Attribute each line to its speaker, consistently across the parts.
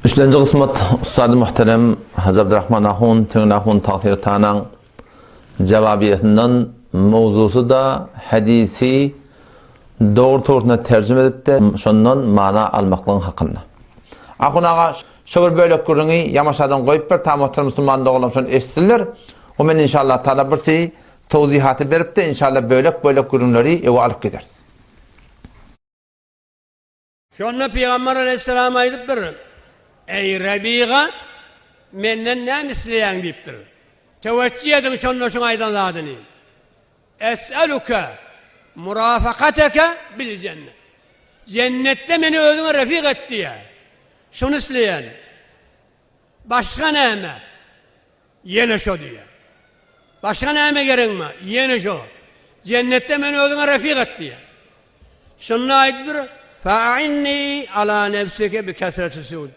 Speaker 1: Üçlenji kysmat Ussady Muhterem Hajy Abdurrahman Ahun Tegin Ahun Tagsyr Tanaň Jawabiýesinden mowzusy-da hadysy dogry torusyna terjime edip-de şondan mana almaklygyň hakynda. Ahun aga şo bir bölek gürrüňi ýamaşadan goýup ber ta muhterem musulman doganlarym şony eşitsinler we men inşallah taala birsi towzihaty berip-de inşallah bölek-bölek gürrüňleri öe alyp gideris.
Speaker 2: Şonda Pygamber aleýhissalam aýdypdyr, Eý, Rebiga, menden näme isleýäň diýipdir. Teweçji ediň şonda şuň aýdan zadyny. Es'eluke murafakateke bil jenne. Jennetde meni özüňe refik et diýýär. Şuny isleýän. Başga näme? Ýene şo diýýär. Başga näme geregiň bar? Ýene şo. Jennetde meni özüňe refik et diýýär. Şunda aýdypdyr, Fa'inni ala nefsike bi kesreti sujud.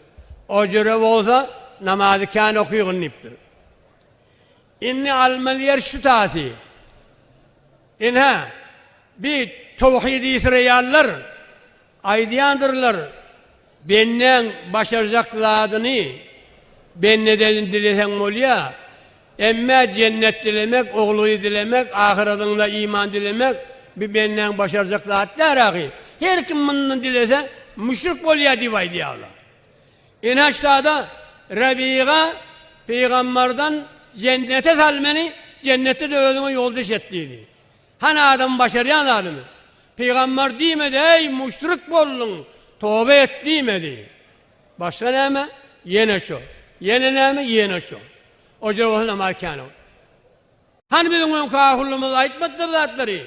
Speaker 2: O jüre bolsa namazy kän okygyn diýipdir. Indi almaly ýer şu tasy. Ine, bi towhidi isreýänler Aýdýandyrlar, Bendäň başarjak zadyny bendeden dileseň bolýa, emmä jennet dilemek, oglugy dilemek, ahyradyňda iman dilemek bi bendäň başarjak zat däl ahy. Her kim mundan dilese müşrik bolýa diýip aýdýarlar. Ine ştada Rebiga pygambardan jennete sal meni, jennetde-de özüňe ýoldaş et diýdi. Hany adamyň başarýan zadyny? Pygamber diýmedi, Eý, müşrik bolduň, toba et diýmedi. Başga näme? Ýene şo. Ýene näme? Ýene şo. O jür bolsa namaz kän ol. Hany biziň öňki ahullymyz aýtmady bu zatlary?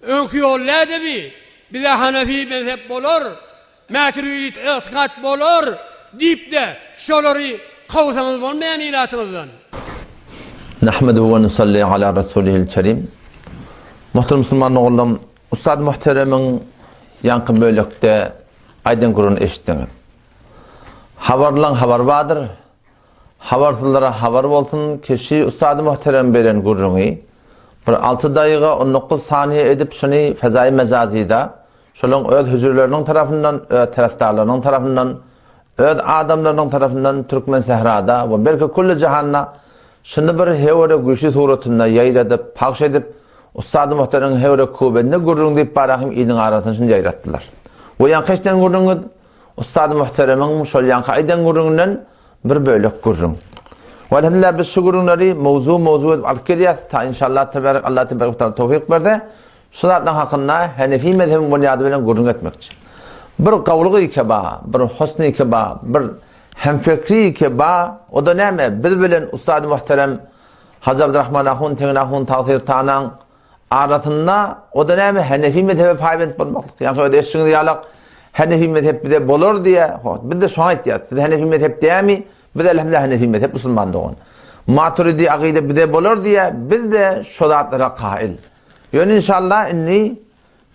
Speaker 2: Öňki ýol näde bi? Bize hanefi mezhep bolar, mätüridi ygtykat bolar diýip-de şolary kowsaňyz bolmaýarmy ilatyňyzdan?
Speaker 1: Nahmeduhu we nusalli ala rasulihil kerim. Muhterem musulman doganlarym, Ustad Muhteremiň ýaňky bölekde aýdan gürrüňini eşitdiňiz. Habarlaň habary bardyr. Habarsyzlara habar bolsun, kişi Ustad Muhterem beren gürrüňi bir alty daýyga 19 saniýe edip şuny fezaýy mejazyda şolaň öz hüjreleriniň tarapyndan, öz tarapdarlarynyň tarapyndan Öz adamlarynyň tarapyndan Türkmensährada we belki külli jahanda şuny bir hewre güýçli suratynda ýaýradyp, pagş edip, Ussady Muhtaryň hewre kubende gürrüň diýip barahym iliň arasynda şuny ýaýratdylar. We ýaňky eşiden gürrüňiz Ussady Muhteremiň şol ýaňky aýdan gürrüňinden bir bölek gürrüň. We elhamdülillah biz şu gürrüňleri mowzu-mowzu edip alyp gelýäs, ta inşallah tebarek Allah tebarek we taala towfyk berse, Şu zatlaryň hakynda Henefi mezhebiň bunýady bilen gürrüň etmekçi. Bir gawlygy ke ba, bir husny ke ba, bir hemfekri ke ba, o-da näme, biz bilen ussady muhterem Hajy Abdyrahman ahun, Tegin ahun, Tagsyr Tanaň arasynda, o-da näme, Henefi mezhebe paýbent bolmaklyk. Ýagny öz eşidişiňiz ýalak, Henefi mezhep bize bolar diýýär. Hop, biz-de şoňa aýtýarys. Siz Henefi mezhep dämi? Biz elhamdülillah Henefi mezhep musulman dogan. Maturidi akyda bize bolar diýýär, biz-de şo zatlara kaýyl. Ýöne inşallah indi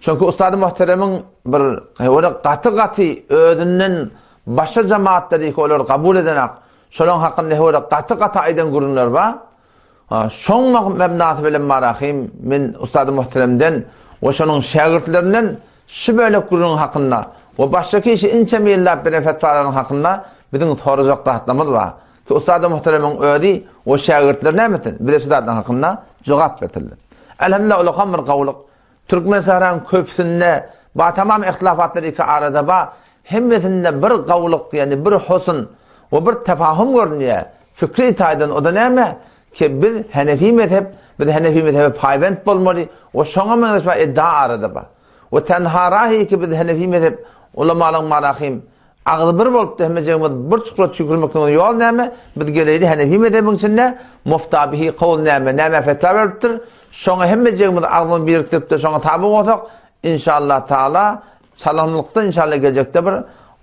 Speaker 1: çünki Ustady Muhteremiň bir öyle gaty gaty özünden başga jemaatlar ki olar kabul edenak. Şolaň hakynda öyle gaty gaty aýdan gürrüňler bar. Şoň mebnasy bilen marahim men Ustady Muhteremden we şonuň şägirtlerinden şu bölek gürrüň hakynda we başga kişi inçe ýyllap beren fetwalaryň hakynda biziň sorajak zatlarymyz bar. Ki Ustady Muhteremiň özi we şägirtleri näme etsin? Bize şu zatlaryň hakynda jogap bersinler. Elhamdülillah ulakam bir gowulyk. Türkmen sähraň köpüsinde ba tamam ihtilafatlar iki arada ba hemmesinde bir gowulyk ýagny bir husn we bir tefahum görünýär. Fikri taýdan o da näme? Ki biz Henefi mezhep, biz Henefi mezhebe paýbent bolmaly we şoňa meňzeş bir iddia arada ba. We tenha rahi ki biz Henefi mezhep ulamalaryň marahim Agzy bir bolupdy hemmejigimiz bir çukura tüýkürmekden ýol näme? Biz geleýli Henefi mezhebiň içinde mufta bihi kawl näme? Nämä fetwa beripdir? Şoňa hemmejigimiz agzymyzy birikdiripde şoňa taby bolsak, inşallah taala çalymlykda inşallah geljekde bir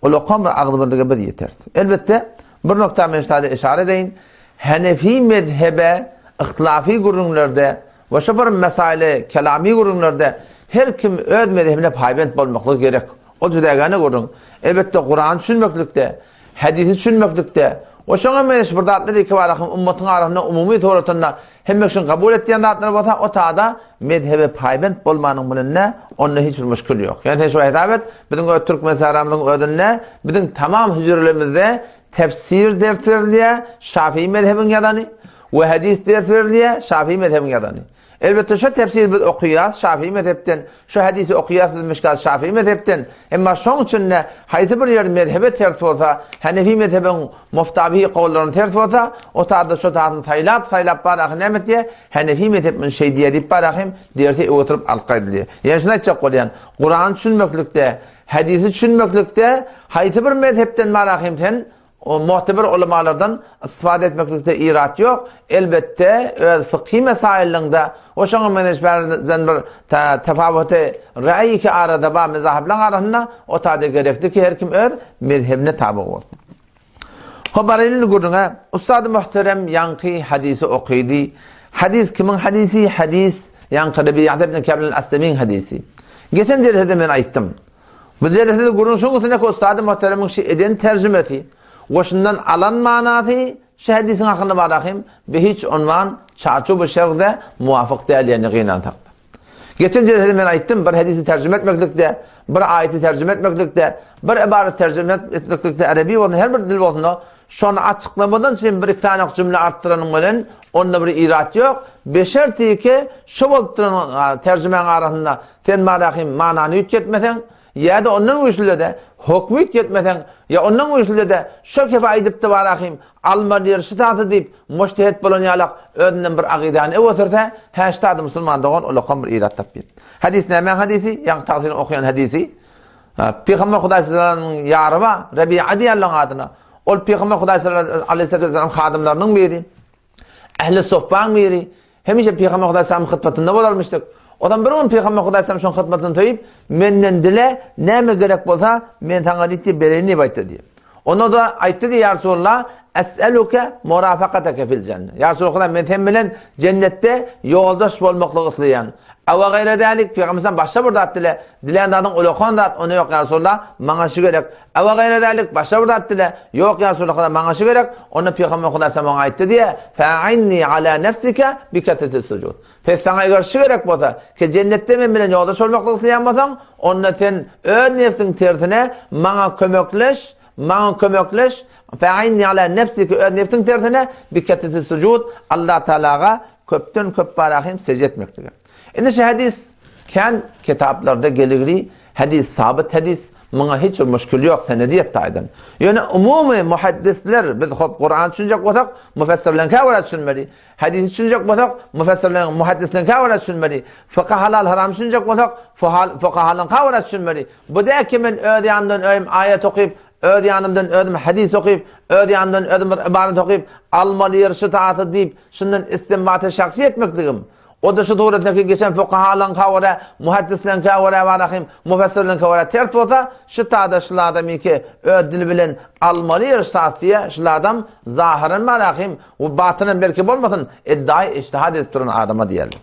Speaker 1: ulakan bir agzybirlige biz ýeteris. Elbetde bir nokta men şu taýda işaret edeýin. Henefi mezhebe ihtilafy gürrüňlerde we şu bir mesaili kelamy gürrüňlerde her kim öz mezhebine paýbent bolmaklygy gerek. Ol jüdägäne gürrüň. Elbetde, Kurany düşünmeklikde, Hadisi düşünmeklikde we şoňa meňzeş bir zatlar iki barahym ummatyň arasynda umumy suratynda hemme kişiň kabul etýän zatlary bolsa o tada mezhebe paýbent bolmanyň bilen onda hiç bir müşkil ýok. Ýani sen şu hesap et, biziň öz türkmen sähramyzyň özünde biziň tamam hüjrelerimizde tefsir ders berilýär, Şafii mezhebiň ýazany we hadis ders berilýär, Şafii mezhebiň ýazany. Elbetde şo tefsiri biz okaýas Şafii mezhepden, şo hadisi okaýas biz Mişkat Şafii mezhepden, emma şoň içinde haýsy bir ýer mezhebe ters bolsa, Hanefi mezhebiň muftabihi kowllaryna ters bolsa, o taýda şo taýyny saýlap, saýlap bar ahy näme etýär, Hanefi mezhep muny şeý diýýär diýip bar ahym dersi öe oturyp alyp gaýdylýar. Ýöne şuny aýtjak bolýan, Kurany düşünmeklikde, hadisi düşünmeklikde haýsy bir mezhepden bar ahym sen O mu'teber ulamalardan istifade etmeklikde irat ýok. Elbetde, öz fykhy mesailinde we şoňa meňzeş bärden bir tefawuty ra'ý ki arada bar mezahibleň arasynda o taýda gerekli ki her kim öz mezhebine taby bolsun. Hop baraýyn indi gürrüňe. Ussady muhterem ýaňky hadysy okydy. Hadys kimiň hadysy? Hadys ýaňky Rebi'at ibn Ka'b al-Aslamiň hadysy. Geçen dersde men aýtdym. Bu dersde gürrüň şuň üstünde ki ussady muhteremiň şu eden terjimesi we şundan alan manasy şu hadisiň hakynda barahym bi hiç unwan çarçuwy şergde muwafyk däl ýani gynansak-da. Geçen dersde men aýtdym bir hadisi terjime etmeklikde, bir aýaty terjime etmeklikde, bir ibareti terjime etmeklikde erebi bolsun her bir dil bolsun şony açyklamadan üçin bir iki sany jümle artdyranyň bilen onda bir irat ýok. Beşerti ki şu bolup duran terjimäň arasynda Sen marahym manany üýtgetmeseň, ýa-da ondan güýçlüde-de hokmy üýtgetmeseň, ýa ondan güýçlüde-de şo kefe aýdypdy barahym, alma diýer şu taty diýip, mujtehet bolan ýalak özünden bir agydany öňe sürse, hä şu taýda musulman dogan ulakam bir irat tapýar. Hadys nämäň hadysy? Ýaňky tagsyryň okaýan hadysy. Pygamber Hudaý sallallahu ýary bar, Rebi'a diýýärler oň adyna. Ol Pygamber Hudaý sallallahu aleyhi ve sellem hadymlarynyň biri. Ähli soffaň biri. Hemişe Pygamber Hudaý salam hytmatynda bolarmyşdyk. Ozan bir gün Pygamber Hudaý salam şoň hytmatyny söýüp, menden dile, näme gerek bolsa, men saňa diýdi, bereýin diýip aýtdy diýip. Onda da aýtdy diýip, ýa Resulallah, es'eluke murafakateke fil jenne. Ýa Resulallah, men sen bilen jennetde ýoldaş bolmaklygy isleýän. Ewe gaýra dälik, Pygamber salam başga bir zat dile, dilän zadyň ulakan zat, onda ýok ýa Resulallah, maňa şu gerek. Ewe gaýra dälik, başga bir zat dile, ýok ýa Resulallah, maňa şu gerek. Onda Pygamber Hudaý salam oňa aýtdy diýe, Fa'inni ala nefsike bi kesretis sujud. Pes saňa eger şu gerek bolsa, ki jennetde men bilen ýoldaş bolmaklygy isleýän bolsaň, onda sen öz nefsiň tersine maňa kömekleş, maňa kömekleş, fa'inni ala nefsike öz nefsiň tersine bi kesretis sujud, Allah Taalaga köpden köp barahym sežde etmeklige. Indi şu hadis kän kitaplarda geligli hadis, sabyt hadis, muňa hiç bir müşkil ýok senediýet taýdan. Ýöne umumy muhaddisler biz hop Kur'an düşünjek bolsak, müfessirleňkä görä düşünmeli. Hadisi düşünjek bolsak, müfessirleň, muhaddisleňkä görä düşünmeli. Fykh halal haram düşünjek bolsak, fukahalyňka görä düşünmeli. Bu däl ki men öz ýanymdan özüm aýat okyp, öz ýanymdan özüm hadis okyp, öz ýanymdan özüm bir ybarat okyp, almaly ýeri şu taýda diýip, şundan istinbaty şahsy etmekligim. O-da şu suratdaky geçen fukahalaryňka görä, muhaddisleriňkä görä barahym, mufessirleriňkä görä ters bolsa, şu tada şul adamyky öz dili bilen almaly ýeri şat diýýär, şul adam zahyran barahym we batynan belki bolmasyn, iddiaýy ijtihad edip duran adama diýerler.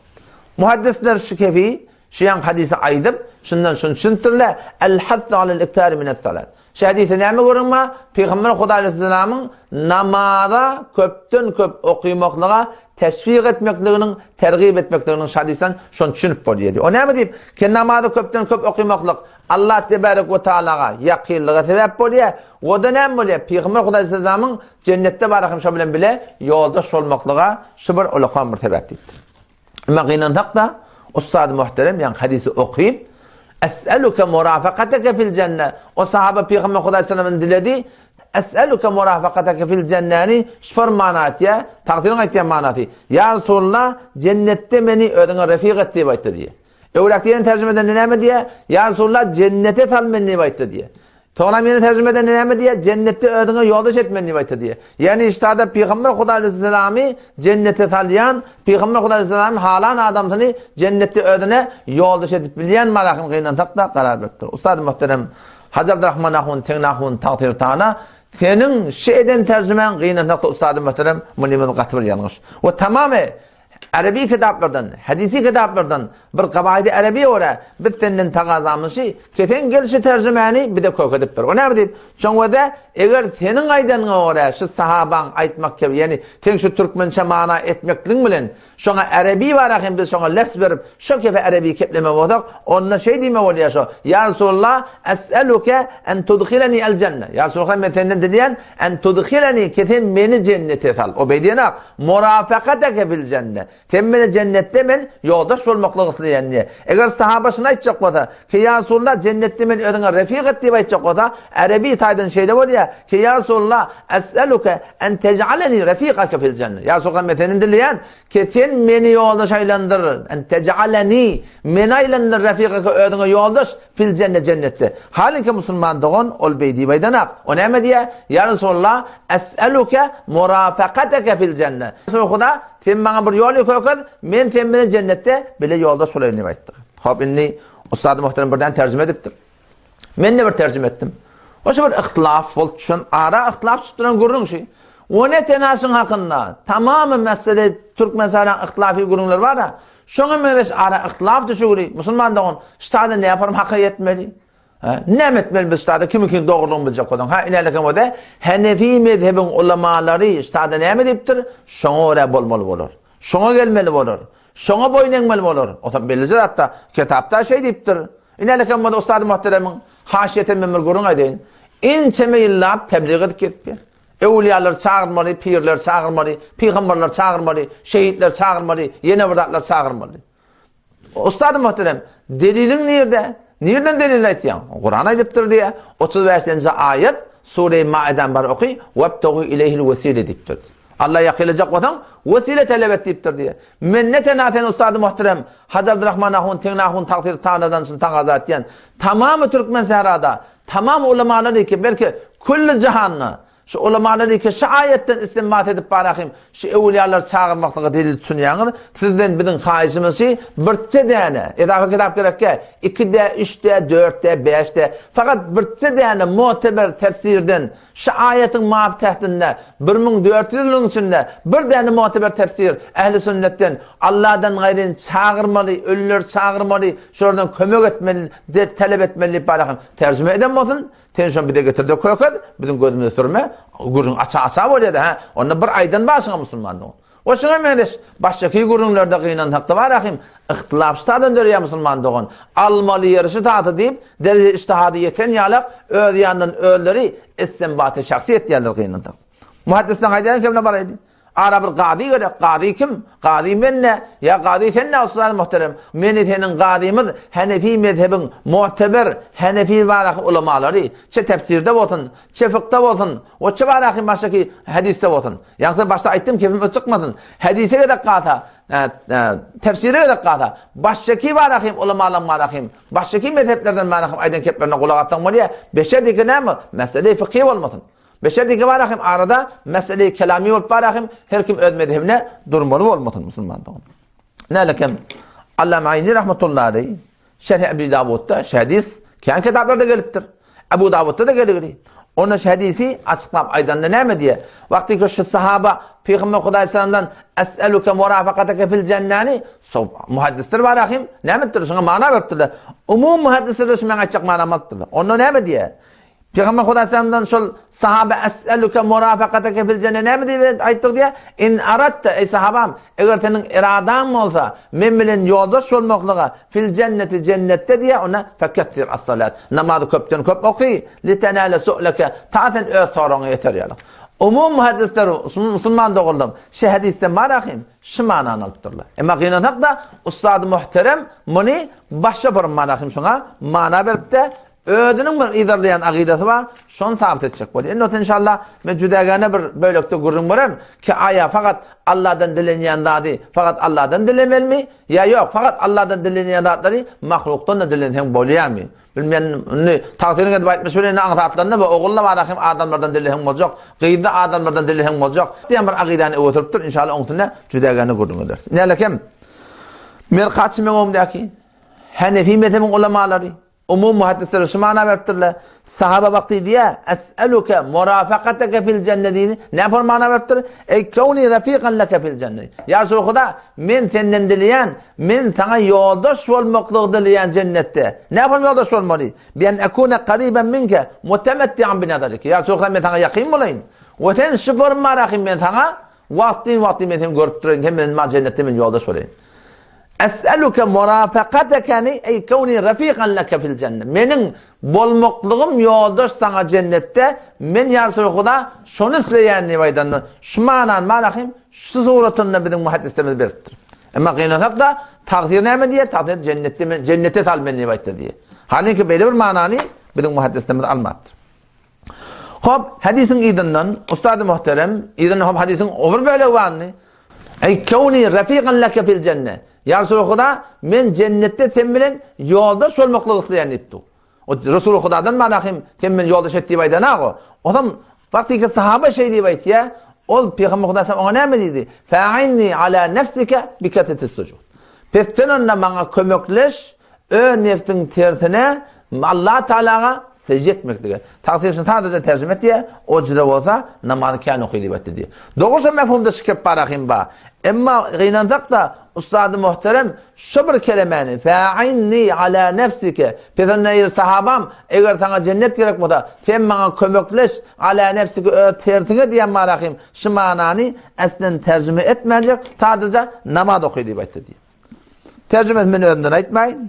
Speaker 1: Muhaddisler şu kefi, şu ýaňky hadysy aýdyp, şundan şuny düşünipdirler, El-hassu alel-iktari mines-salat. Şu hadysda näme görünme? Pygamber Hudaý aleyhisselamyň namaza köpden köp okymaklyga teşwik etmekliginiň, tergip etmekliginiň şu hadysdan şony düşünip bolýar. O näme diýip? Ki namazy köpden köp okymaklyk Allah tebarek we taalaga ýakynlyga sebäp bolýar. O-da näme bolýar? Pygamber Hudaý aleyhisselamyň jennetde barahym şo bilen bile ýoldaş bolmaklyga şu bir ulakan bir sebäp diýipdir. Emma gynansak-da, ussady muhterem ýaňky hadysy okyp, Es'eluke murafakateke fil jenne. O sahaba Pygamber Hudaý sallamdan diledi, Es'eluke murafakateke fil jenneni şu bir mana aýtýar, tagsyryň aýtýan manasy. Ýa Resulallah, jennetde meni özüňe refik et diýip aýtdy diýýär. Öwrak diýen terjimede näme diýýär? Ýa Resulallah, jennete sal meni diýip aýtdy diýýär. Soňra meni terjime eden näme diýýär? Jennetde özüňe ýoldaş et meni diýip aýtdy diýýär. Ýagny iştada Pygamber Hudaý aleyhisselamy jennete salýan, Pygamber Hudaý aleyhisselamy halan adamsyny jennetde özüne ýoldaş edip bilýän malahym gynansak-da karar beripdir. Ustad muhterem Hajy Abdurrahman ahun Teňňe ahun tagsyr tana seniň şu eden terjimäň gynansak-da ustad muhterem muny gaty bir ýalňyş. We tamamy. Erebi kitaplardan, hadisi kitaplardan bir kawaidi erebiýe görä biz senden tagazamyz şi, ki sen gel şu terjimäni bize kök edip ber. O näme diýip? Şoň özi eger seniň aýdanyňa görä şu sahabaň aýtmak kebi, ýagny seň şu türkmençe mana etmekligiň bilen şoňa erebi bara hem biz şoňa lefz berip şo kefe erebi kepleme bolsak, onda şeý diýme bolýar şo, Ýa Resulallah, es'eluke en tudhileni el jenne. Ýa Resulallah men senden dileýän En tudhileni ki sen meni jennete sal. O beý diýenak, murafakateke fil jenne. Sen meni jennetde men ýoldaş bolmaklygy isleýän diýe. Eger sahaba şuny aýtjak bolsa, ki ýa Resulallah jennetde meni özüňe refik et diýip aýtjak bolsa, erebi taýdan şeýle bolýar, ki ýa Resulallah es'eluke en tej'aleni refikake fil jenne. Ýa Resulallah men senden dileýän, ki sen meni ýoldaş aýlandyr, en tej'aleni meni aýlandyr refikake özüňe ýoldaş Fil jenne jennetde. Halinki musulman dogan ol beý diýip aýdanak. O näme diýýär? Ýa Resulallah, es'eluke murafakateke fil jenne. Resul Huda, sen maňa bir ýol kökez, men sen bilen jennetde bile ýoldaş bolaýyn diýip aýtdy. Hop indi Ustady muhterem birden terjime edipdir. Men-de bir terjime etdim. O şu bir ihtilaf bolup düşen, ara ihtilaf çykyp duran gürrüň şu. O ne tenaşyň hakynda, tamamy mesele Türkmenistanyň ihtilafy gürrüňleri bar-a. Şoňa meňzeş ara yhtylaf düşügri, musulman dogan, ştada näme yaparym haka ýetmeli? Hä? Näme etmeli biz ştada kimiňkiň dogrulygyny biljek bolsaň? Hä, inälekem bolsa, Henefi mezhebiň ulamalary ştada näme diýipdir? Şoňa görä bolmaly bolar. Şoňa gelmeli bolar. Şoňa boýun egmeli bolar. Otam bellije zatda, kitapda şeý diýipdir. Inälekem bolsa ustady muhteremiň haşiýetem men bir gürrüň aýdaýyn. Ençeme ýyllap tebliğ edip gezipdir. Öwlüýalary çagyrmaly, pirleri çagyrmaly, pygamberleri çagyrmaly, şehitleri çagyrmaly, ýene bir zatlar çagyrmaly. Ustady muhterem, deliliň nirde? Nirden delil aýtýaň? Kuran aýdypdyr diýä. 35-nji aýat Sure-i Maiden bar oky, Webtegu ileyhil wesile diýipdir. Alla ýakynlajak bolsaň, wesile talap et diýipdir diýä. Men ne tena sen ustady muhterem, Hajy Abdurrahman ahun, Tegin ahun tagsyr tanadan şun tagaza etýän. Tamamy türkmen sährada Tamam ulamalar ki, belki külli jahanda şu ulamalar ki şu aýatdan istinbat edip barahym şu öwülýalary çagyrmaklyga delil tutunýaňyz, sizden biziň haýyşymyz şi birçe däne, edafa kitap gerekkä, 2-de, 3-de, 4-de, 5-de, fakat birçe däne muteber tefsirden şu aýatyň mabtähtinde 1400 ýylyň içinde bir däne muteber tefsir ähli sünnetden Allahdan gaýryn çagyrmaly, ölüleri çagyrmaly, şolardan kömek etmeli, de talep etmeli diýip barahym. Terjime eden bolsun, sen şony bize getir-de kökez, biziň gözümize sürme, gürrüň aça-aça bolýar-da, hä? Onda bir aýdan başyňa musulman dogan. O şuňa meňzeş başgaky gürrüňlerde gynansak-da barahym, yhtylap şu taýdan döreýär musulman dogan. Almaly ýeri şu taýda diýip, dereje içtihady ýeten ýalak öz ýanyndan özleri istinbaty şahsy etýärler gynansak. Muhaddisleň aýdýan kemine baraýly. Ara bir gazy gerek. Gazy kim? Gazy men-dä. Ýa gazy sen-dä, ustaz muhterem. Meni seniň gazymyz Henefi mezhebiň mu'teber Henefi baraky ulamalary, çe tefsirde bolsun, çe fykda bolsun, we çe baraky başdaky hadysda bolsun. Ýagny başda aýtdym kepim öt çykmasyn. Hadise gezek galsa, tefsire gezek galsa, başdaky baraky ulamalaryň baraky, başdaky mezheplerden baraky aýdan keplerine gulak assaň bolýar. Beşer diýki näme? Mesele fykhy bolmasyn. Beşer bar ahim arada mesele kelami bolup bar ahim her kim öz mezhebine durmaly bolmasyn musulman dogan. Nälekem Allama Aýni rahmetullahi aleyh Şerh Ebu Dawudda hadis kän kitaplarda gelipdir. Ebu Dawudda da geligri. Onda hadisi açyklap aýdanda näme diýe? Wagty ki şu sahaba Peygamber Hudaý sallamdan Es'eluke murafakateke fil jennani so muhaddisler bar ahim näme diýdir? Şuňa mana beripdirler. Umum muhaddisler şu men aýtjak manamy alypdyrlar. Onda näme diýe? Pygamber Hudaýdan şol sahaba es'eluke murafakateke fil jenne näme diýip aýtdyk diýä? In aratta eý sahabam, eger seniň iradaň bolsa, men bilen ýoldaş bolmaklyga fil jenneti jennetde diýä, onda fekessir as-salat. Namazy köpden köp oky, litenale su'leke, ta sen öz soragyňa ýeter ýaly. Umum muhaddisler, musulman doganlarym, şu hadysdan bar ahim, şu manany alypdyrlar. Emma gynansak-da, ustady muhterem muny başga bir mana ahim şuňa mana beripde, Özüniň bir yzarlaýan akydasy bar, şony sabyt etjek bolýar. Indi bolsa inşallah men jüdägäne bir bölekde gürrüň bererin ki, aýa fakat Allahdan dilenýän zady fakat Allahdan dilemelimi ýa ýok, fakat Allahdan dilenýän zatlary mahlukdan-da dilenseň bolýarmy? Bilmeýän indi tagsyryň edip aýtmyş bilen indi aňsatlandy bu ogul-da bar ahim adamlardan dileseň boljak, gyz-da adamlardan dileseň boljak diýen bir akydany öňe sürüpdir. Inşallah oň üstünde jüdägäne gürrüň ederis. Nälekem Merkaçy meň öňümdäki Henefi mezhebiň ulamalary. Umumy muhaddisler şu mana beripdirler. Sahaba wagty diýýär, Es'eluke murafakateke fil jenne diýdi. Näme mana beripdir? Eý kewni rafikan leke fil jenne. Ýa Resul Huda, men senden dileýän, men saňa ýoldaş bolmaklygy dileýän jennetde. Näme ýoldaş bolmaly? Bi en ekune qariban minke mutemettian bi nazarike. Ýa Resul Huda, men saňa ýakyn bolaýyn. We sen şu formarahym men saňa wagtyn-wagtyn men seni görüp duraýyn, sen bilen maňa jennetde men ýoldaş bolaýyn. Es'eluke murafakatekeni eý kewni rafikan leke fil jenne. Meniň bolmaklygym ýoldaş saňa jennetde, men ýa Resuly Huda şony isleýän diýip aýdanda, şu manany malahym şu suratynda biziň muhaddislerimiz beripdir. Emma gynansak-da, tagsyr näme diýýär? Tagsyr jennetde men jennete sal meni diýip aýtdy diýýär. Halynki beýle bir manany biziň muhaddislerimiz almapdyr. Hop, hadisiň yzyndan, ustady muhterem, yzyndan hop hadisiň o bir bölegi barny. Eý kewni rafikan leke fil jenne. Ýa Resuly Huda, men jennetde sen bilen ýoldaş bolmaklygy isleýän diýipdi. O Resuly Hudadan mana hem sen bilen ýoldaş et diýip aýdan ago. Otam wagtyky sahaba şeý diýip aýtýar, ol Pygamber Huda oňa näme diýdi? Fa'inni ala nefsike bi kasratis sujud. Pes sen onda maňa kömekleş, Öz nebsiň tersine Allah Tagalaga sežde etmeklige. Tagsyr şuny sadaja terjime etýär, o jüre bolsa namazy kän oky diýip aýtdy diýýär. Dogry şo mefhumda şu gep bar ahym bar. Emma gynansak-da ustady muhterem şo bir kelemäni fa'inni ala nefsike pesende eý sahabam eger saňa jennet gerek bolsa sen maňa kömekleş ala nefsike öz tersiňe diýen bar ahym şu manany eslen terjime etmänjek sadaja namaz oky diýip aýtdy diýýär. Terjimesini men özümden aýtmaýyn.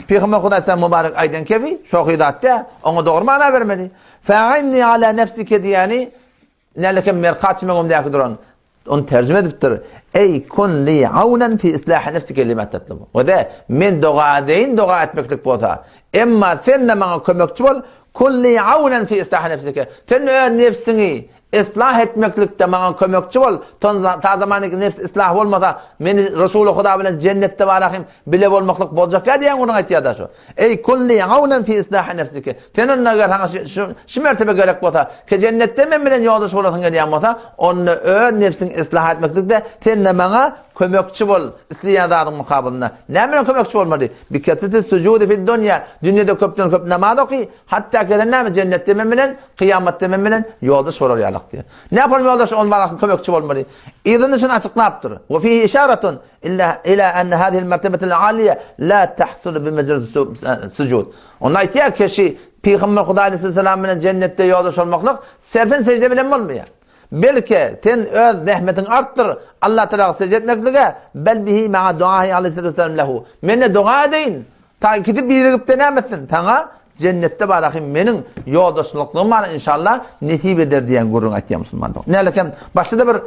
Speaker 1: Pygamber Hudaý sen mübarek aýdan kebi, şohy zat dä, oňa dogry mana bermeli. Fa'inni ala nefsike diýeni nälekem merkaç meňimdäki duran ony terjime edipdir. Eý kun li aunan fi islahi nefsike lima tatlubu. We de men doga edeýin, doga etmeklik bolsa. Emma sen de maňa kömekçi bol. Kun li aunan fi islahi nefsike. Sen öz nefsiňi Yslah etmeklikde maňa kömekçi bol, ta zamaniki nefs yslah bolmasa, meni Resuly Huda bilen jennetde barahym bile bolmaklyk boljakýa diýen gürrüň aýtýar-da şu. Eý, kulli awnen fi islahi nefsike. Sen onda eger saňa şu, şu mertebe gerek bolsa, ki jennetde men bilen ýoldaş bolasyň gelýän bolsa, onda öz nefsiňi yslah etmeklikde sen-de maňa kömekçi bol, isleýän zadyň mukabylynda. Näme bilen kömekçi bolmaly? Bikesreti sujudi fid dunýa. Dünýede köpden köp namaz oky, hatda ki sen näme jennetde men bilen Kyýamatda men bilen ýoldaş bolar ýalyk diýýär. Näpol ýoldaş ol maňa kömekçi bolmaly? Yzyny şuny açyklapdyr. Wa fihi işaratun illa ila enne hazihi'l mertebete'l aliýe la tahsulu bi mejredi sujud. Onda aýtýar ki, şi Pygamber Hudaý aleyhisselam bilen jennetde ýoldaş bolmaklyk serpin sejde bilen bolmaýar. Belki sen öz zähmetiňi artdyr, Allah Tagala sejde etmeklige, bel bihi ma'a duahi aleyhisselam lehu. Men-de doga edeýin, Ta ikisi birigipde näme etsin? Saňa jennetde bar ahim meniň ýoldaşlyklygym bar inşallah nesip eder diýen gürrüň aýtýar musulman dogan. Nälekem başda-da bir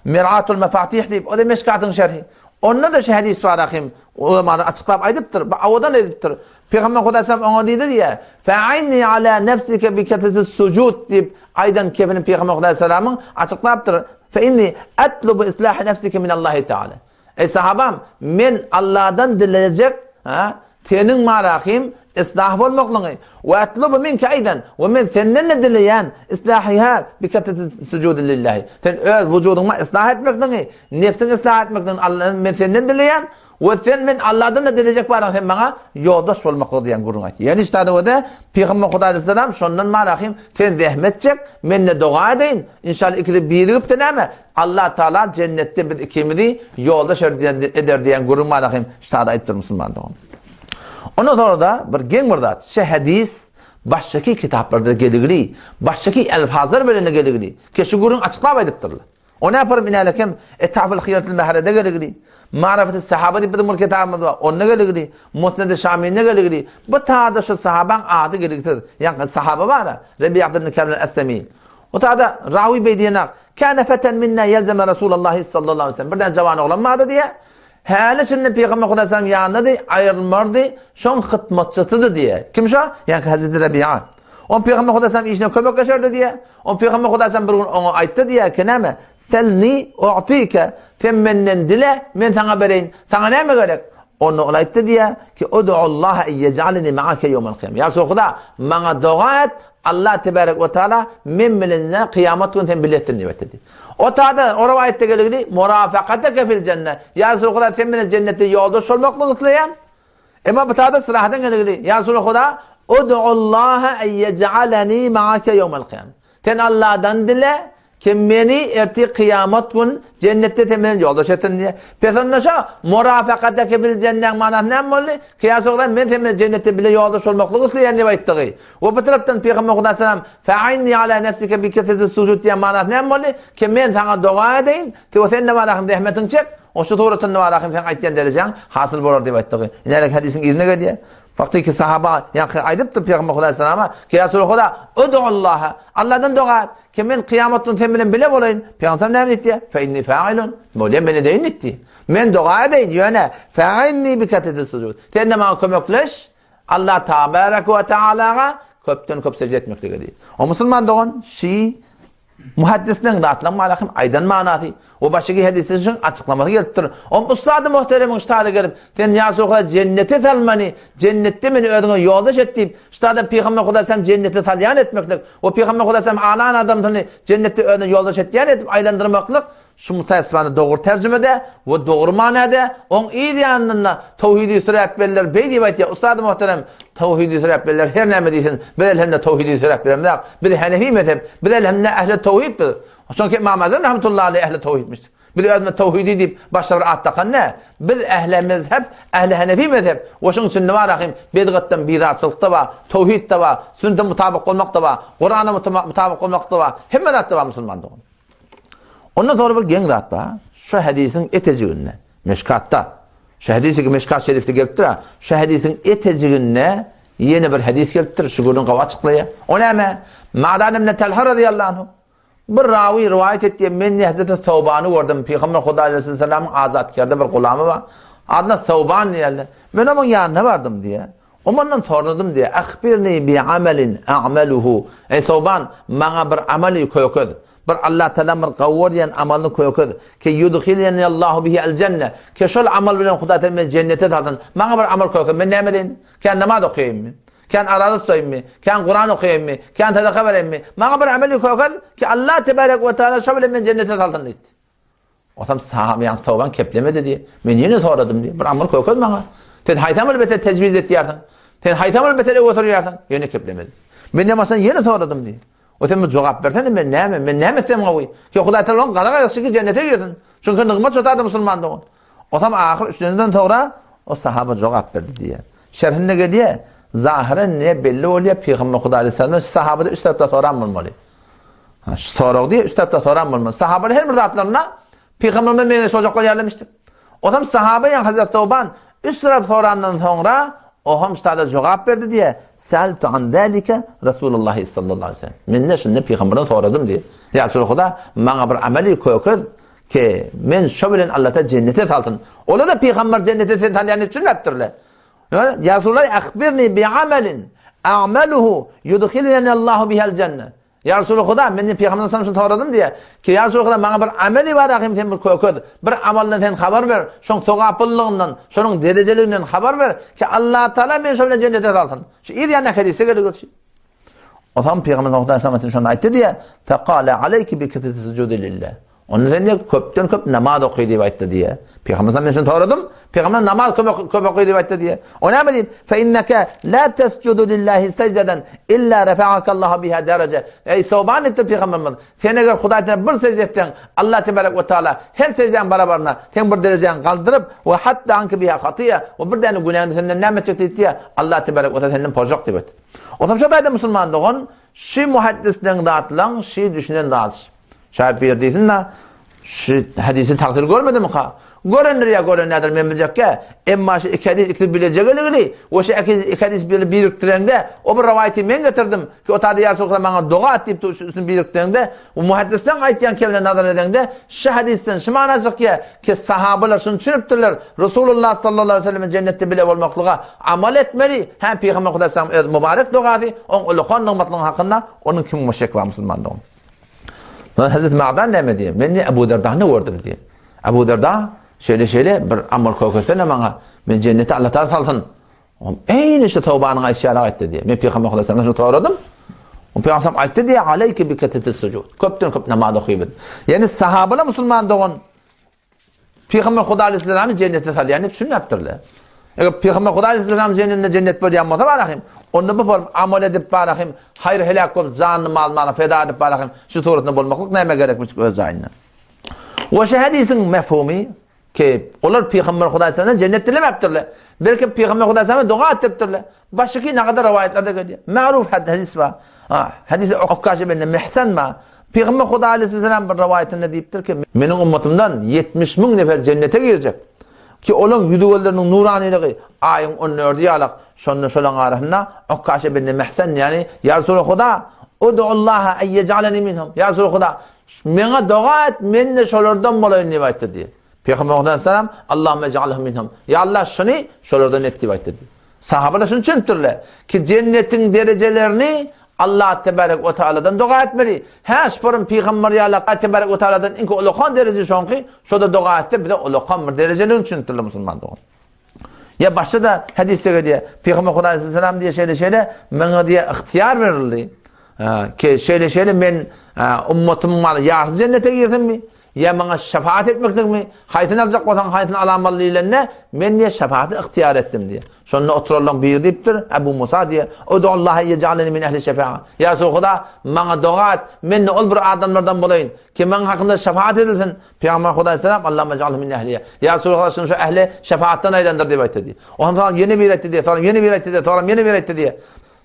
Speaker 1: Miratul Mafatih diýip, o da Meşkatyň şerhi. Onda-da şu hadis bar ahim ulamalar açyklap aýdypdyr, owadan edipdir. Pygamber Hudaý sallam oňa diýdi diýýär, Fa'inni ala nefsike bi kesreti sujud diýip aýdan kepini Pygamber Hudaý sallamyň açyklapdyr. Fe inni atlubu islaha nefsike min Allahi taala. Eý sahabam, men Allahdan dilejek, ha, seniň marahym islah bolmaklygyňy, we atlubu minke aýdan, we men senden-de dileýän islahiha bi kesreti sujudi lillahi. Sen öz wujudyňy islah etmekligiňi, nefsiňi islah etmekligiňi Allahdan men senden dileýän, we sen men Allahdan-da dilejek baryň sen maňa ýoldaş bolmaklygy diýen gürrüň aýtdy. Ýani ştada Pygamber Hudaý aleyhisselam şondan marahym sen zähmet çek, men-de doga edeýin, inşallah ikisi birigip-de näme? Allah Taala jennetde biz ikimizi ýoldaş eder diýen gürrüň bar ahim ştada aýypdyr musulman dogan. Ondan sonra da bir geň bir zat, şu hadis başdaky kitaplarda geligli, başdaky elfazlar bilen geligli. Ki şu gürrüň açyklap aýdypdyrlar. O ne yaparım inalekem Etaful Hiyatul Mehrede geligli. Marifetü Sahaba diýip bizim bir kitabymyz bar. Onda geligli. Musned-i Şaminde geligli. Bu tada şu sahabaň ady geligsiz. Ýa sahaba bar. Rebi'a ibn Ka'b al-Aslami. O tada rawi beý diýenak. Kâne feten minna ýelzeme Rasulallahi sallallahu aleýhi we sellem. Birden jawan oglan bardy diýýär. Häli şindi Pygamber Hudaý sallam ýanyndady, aýrylmardy, şoň hytmatçysydy diýýär. Kim şo? Ýaňky Hazreti Rabi'a. On Pygamber Hudaý sallam işine kömekleşerdi diýýär. On Pygamber Hudaý sallam bir gün oňa aýtdy diýýär ki, näme? Selni u'tike. Sen menden dile, men saňa bereýin. Saňa näme gerek? Onda ol aýtdy diýýär ki, Ud'ullaha en yej'aleni ma'ake ýewmel kyýame. Ýa Resul Huda, maňa doga et, Allah tebarek we taala men bilen kyýamat güni sen bile etsin diýip aýtdy diýýär. O tada, o rowaýatda geligini, murafakateke fil jenne. Ýa Resul Huda, sen bilen jennetde ýoldaş bolmaklygy isleýän. Emma bu taýda syrahadan geligili, Ýa Resulallah Huda, Ud'ullaha en yej'aleni ma'ake ýewmel kyýame. Sen Allahdan dile, ki meni ertir kyýamat gün jennetde sen bilen ýoldaş etsin diýe. Pes onda şo murafakatake bil jennäň manasy näme boldy? Ki ýa Resulallah men sen bilen jennetde bile ýoldaş bolmaklygy isleýän diýip aýtdygy. We bu tarapdan Pygamber Huda salam Fa'inni ala nefsike bi kesreti sujud diýen manasy näme boldy? Ki men saňa doga edeýin, we sen de barahym rehmetiňi çek, O şu suratynda bar ahym seň aýtýan derejäň hasyl bolar diýip aýtdygy. Inälik hadisiň yzyna gelýär. Wagty ki sahaba ýaňky aýdypdyr Pygamber Hudaý salama, ki ýa Resulallah, udullaha, Allahdan doga et, ki men kyýamat gün sen bilen bile bolaýyn. Pygamber näme diýdi? Fe inni fa'ilun. Bolýa men edeýin diýdi. Men doga edeýin, ýöne fa'inni bi katati sujud. Sen de maňa kömekleş. Allah tabaraka we taalaga köpden köp secde etmeklige diýdi. O musulman dogan şi Muhaddisleň zatlaň malahym aýdan manasy we başygy hedisişiň açyklamasy gelipdir. Om ussady muhteremiň ştada gelip, sen ýa Resulallah jennete sal meni, jennetde meni özüňe ýoldaş et diýip, ştada Pygamber Huda sen jennete salýan etmeklik we Pygamber Huda sen alan adamsyny jennetde özüne ýoldaş etýän edip aýlandyrmaklyk Şu mutaessifana dogry terjimede we dogry manada oň yz ýanynda towhidi süräp berler beý diýip aýtýar. Ustady muhterem, towhidi süräp berler her näme diýsin, biz elhemde towhidi süräp beremzok. Biz henefi mezhep, biz elhemde ähli towhid biz. Çünki Imam Azam rahmetullahi aleyh ähli towhidmiş. Biz özümiz towhidi diýip başga bir at dakan däl. Biz ähli mezhep, ähli henefi mezhep. We şuň üçin bar ahim bidgatdan bizarçylykda bar, towhidde bar, sünnete mutabyk bolmakda bar, Kurana mutabyk bolmakda bar, hemme zatda bar musulman dogan. Ondan sonra bir geň zat bar. Şu hadisiň etejiginde, Meşkatda, şu hadisi ki Meşkat şerifde gelipdir, şu hadisiň etejiginde ýene bir hadis gelipdir, şu gürrüň gawy açyklaýar. O näme? Ma'dan ibn Talha radıyallahu anhu bir rawi riwayet etdi, men Hazreti Sawbany gördüm. Peygamber Huda aleyhisselamyň azat kerde bir gulamy bar. Adyna Sawban diýerler. Men onuň ýanyna bardym diýär. O mundan soradym diýýär, Ahbirni bi amelin a'meluhu. Eý Sowban, maňa bir amaly kökez. Bir Allah Tagala bir gowy görýän amalyny kökez. Ki yudhileni bihi el jenne. Ki şol amal bilen Hudaý Tagala meni jennete salsyn. Maňa bir amal kökez. Men näme edeýin? Kän namaz okaýynmy? Kän araza tutaýynmy? Kän Kuran okaýynmy? Kän sadaka bereýinmi? Maňa bir amaly kökez ki Allah tebarek we taala şo bilen meni jennete salsyn diýdi. Otam sahaba ýaňky Tawban keplemedi diýip, men ýene soradym diýip, bir amal kökez maňa. Sen haýsy amaly beter tejwiz etýärsiň? Sen haýsy amaly beter öňe sürýärsiň? Ýene keplemedi. Men näme sen ýene soradym diýip. O sen bir jogap bersene men näme, men näme etsem gowy? Ki Hudaý Taala oň gara gaýgysy ki jennete girsin. Çünki nygmat şo taýda musulman dogan. Otam ahyr üçleniden soňra o sahaba jogap berdi diýýär. Şerhinde gelýär, zahyren ne belli bolýar, Pygamber Hudaý aleyhisselam sahabada üç tarapda soran bolmaly. Ha, şu sorag diýip, üç tarapda soran bolmaly. Sahabalar her bir zatlarynda Pygamberimiz meňzeş boljaklar ýerlemişdir. Otam sahaba ýa Hazret Tawban üç tarap sorandan soňra o hem ştada jogap berdi diýe, Sältu an zalika Rasulullah sallallahu aleyhi ve sellem. Men de şunda Pygamberden soradym diýe. Ýa Resulullah, maňa bir ameli kökez ki men şo bilen Allah'ta cennete salsyn. Ola da Pygamber cennete sen salýan diýip düşünmepdirler. Ýa Resulullah, ahbirni bi amelin a'maluhu yudkhiluni Allahu bihal jenne. Ýa Resulullah, men diýip Pygamberden sana şuny soradym diýe. Ki ýa Resulullah, maňa bir ameli bar ahim sen bir kökez, bir amaldan sen habar ber, şoň sogaplylygyndan, şonuň derejeliginden habar ber ki Allah Taala meni şo bilen jennete salsyn. Şu yz ýany hadise gelip O zaman Peygamber sallallahu aleyhi ve sellem şonu aýtdy diýe, "Faqala aleyki bi kesreti sujudi lillah." Onda sen diýe köpden köp namaz oky diýip aýtdy diýe. Peygamber sallallahu aleyhi ve sellem soradym, Peygamber namaz köp köp oky diýip aýtdy diýe. O näme diýip? Fe inneke la tesjudu lillahi sajdadan illa rafa'aka Allahu biha daraja. Ey Sawban diýipdir Peygamberimiz, sen eger Hudaý Teala bir secde etseň, Allah tebarek we taala her secdäň barabaryna sen bir derejäňi galdyryp, we hatta anke biha hatiya, we bir däne günäňi senden näme etjek diýip diýe, Allah tebarek we taala senden pozjak diýip aýtdy. Otam şo taýda musulman dogan, şi muhaddisleň zatlaň, şi düşünen zat. Şaýat bir diýsin-de, şu hadisi tagsyr görmedimika? Görendir ýa gören nädir men biljekkä. Emma şu iki hadis ikisi bilejegeligini we şu iki hadis biri birikdirende, o bir rowaýaty men getirdim ki o taýda ýa Resulullah maňa doga et diýip şu üstüni birikdirende, bu muhaddisleň aýtýan kemine nazar edeňde, şu hadisden şu mana çykýar ki sahabalar şuny düşünipdirler, Resulullah sallallahu aleyhi ve sellem jennetde bile bolmaklyga amal etmeli. Hä Pygamber Hudaý sallam öz mübarek dogasy, oň ullakan nygmatlygyň hakynda onuň kim müşrik bar musulmandygyny. Sonra Hazreti Ma'dan näme diýýär? Men diýýär, Ebu Derdany gördüm diýýär. Ebu Derda şeýle şeýle bir amal kökesene maňa. Men jennete Allah Taala salsyn. Oňa eýni şu tawbanyň aýtşy ýaly aýtdy diýýär. Men Pygamber sallallahu aleyhi ve soradym. O Pygamber aýtdy diýýär, aleyke bi keteti sujud. Köpden köp namaz okyber. Ýani sahabalar musulman dogan Pygamber Huda aleyhissalamy jennete salýan diýip düşünmepdirler. Eger Pygamber Hudaý aleyhisselam jennetinde jennet bolýan bolsa barahym, onda bu form amal edip barahym, haýyr heläk bolup janyny mal malyny feda edip barahym, şu suratynda bolmaklyk nämä gerekmiş öz jaýynda. We şu hadisiň mefhumy ki, olar Pygamber Hudaý aleyhisselamdan jennet dilemepdirler. Belki Pygamber Hudaý aleyhisselama doga etdiripdirler. Başyky nagada rowaýatlarda gelýär. Maruf hadis bar. Ha, hadis Ukkaş ibn Mihsan bar. Pygamber Hudaý aleyhisselam bir rowaýatynda diýipdir ki, meniň ummatymdan 70 müň nefer jennete girjek. Ki olaň ýüzi-gözleriniň nuranylygy aýyň on dördi ýalak, şonda şolaň arasynda Ukkaşa ibn Mihsan ýany, Ýa Resuly Huda, Ud'ullaha en ýej'aleni minhum, Ýa Resuly Huda, meňe doga et, men-de şolardan bolaýyn diýip aýtdy diýýär. Pygamber aleyhisselam, Allahümme ej'alhu minhum, Ýa Allah, şuny şolardan et diýip aýtdy diýýär. Sahabalar şuny düşünipdirler ki, jennetiň derejelerini Allah tebarek we taaladan doga etmeli. Hä, şuparym pygamber ýaly Allah tebarek we taaladan iň ulakan dereje şoňky, şoda doga etse bize ulakan bir derejeligini düşünipdirler musulman dogan. Ýa başga-da hadysda gelýär. Pygamber Hudaý aleyhisselam diýe şeýle şeýle maňa diýe ygtyýar berildi. Ki şeýle şeýle men ummatymyň maly ýarysy jennete girsinmi? Ýa maňa şefaat etmeklikmi? Haýsyny aljak bolsaň, haýsyny alamaly diýlende, men diýe şefaaty ygtyýar etdim diýe. Şonda oturanlaryň biri diýipdir, Ebu Musa diýe, Udullaha ýej'aleni min ehli şefaa. Ýa Resul Huda, maňa doga et, men-de ol bir adamlardan bolaýyn, ki maňa hakynda şefaat edilsin. Pygamber Huda aleyhisselam, Allahümme ej'alhu min ehliha. Ýa Resul Huda, şuny şu ehli şefaatdan aýlandyr diýip aýtdy diýe. Ondan soň ýene biri aýtdy diýe, soňra ýene biri aýtdy diýe, soňra ýene biri aýtdy diýe.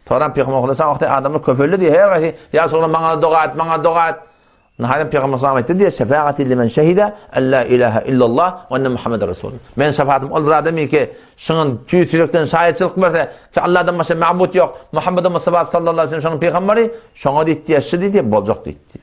Speaker 1: Soňra Pygamber Huda wagty adamlar köpeldi diýe, her haýsy, Ýa Resul Huda, maňa doga et, maňa doga et. Nahaýat Pygamber sallam aýtdy diýe, Şefaati limen şehide en la ilahe illallah we enne Muhammeden Resulullah. Meniň şefaatym ol bir adam ki, şuňa tüýs ýürekden şaýatçylyk berse, ki Allahdan başga mabut ýok, Muhammed Mustafa sallallahu aleyhi ve sellem şonuň pygamberi, şoňa diýdi diýe, şu diýdi, boljak diýdi.